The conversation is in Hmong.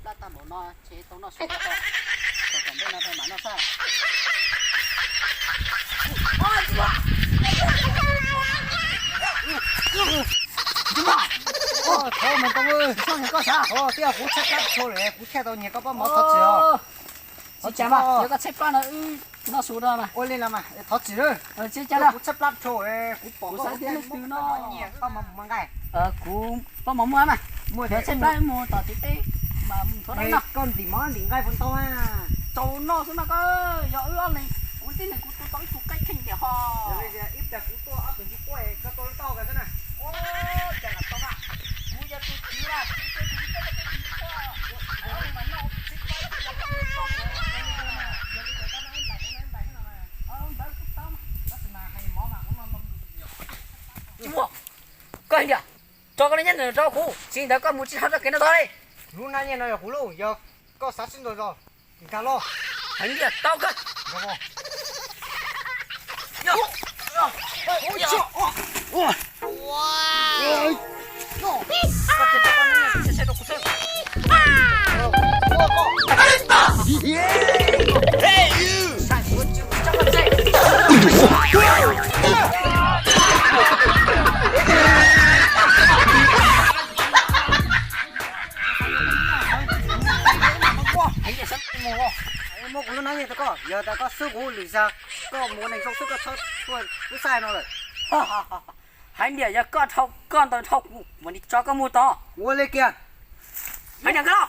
Tag npaum no ces tau noj su, tom ntej no mam noj xwb. Thov mas tau, twb yog kuv tshaib plab dhau lawm, kuv thiaj tau nyiag koj pob mov, thov txim os. Tsis cas mas, yog koj tshaib plab no wb noj su rau mas. Ua li no mas thov txim, kuv tshaib plab dhau, kuv pom koj nyiag pob mov nqaij. Kuv pob mov muaj mas, muaj, tshaib plab mus tom tsev teb mas mus thov noj. Koj ntim mov ntim nqaij puas tau? Tsaus noj xwb no koj, yog wb ob leeg, kuv tib neeg kuv tu tau ib tug qaib kheej tiag ho. Ib pliag kuv tuaj ob tug ntsis puab, koj tuaj lub taub hau xwb na. Ua cas lam tau na, kuv yog tus tswv na, kuv tus tswv, kuv tus tswv. Koj hais tias, tso koj lub hnab nyob rau kuv, tsis li ntawd koj mus tsis tau rau kev no tod li. Lub hnab nyob no yog kuv lub, yog koj xav sib ntaus zog, nkag los. Heev tiag, tau kawg. Muab kuv lub hnab nyiaj rau koj, yog tas koj xwb kuv lwm zag, koj mus ua neeg zoo xwb koj txhob tuaj lub xaij no lawm. Hais tias yog koj dhau, koj ntaus dhau kuv mam li tso koj mus tod. Ua li kiag. Hais tias koj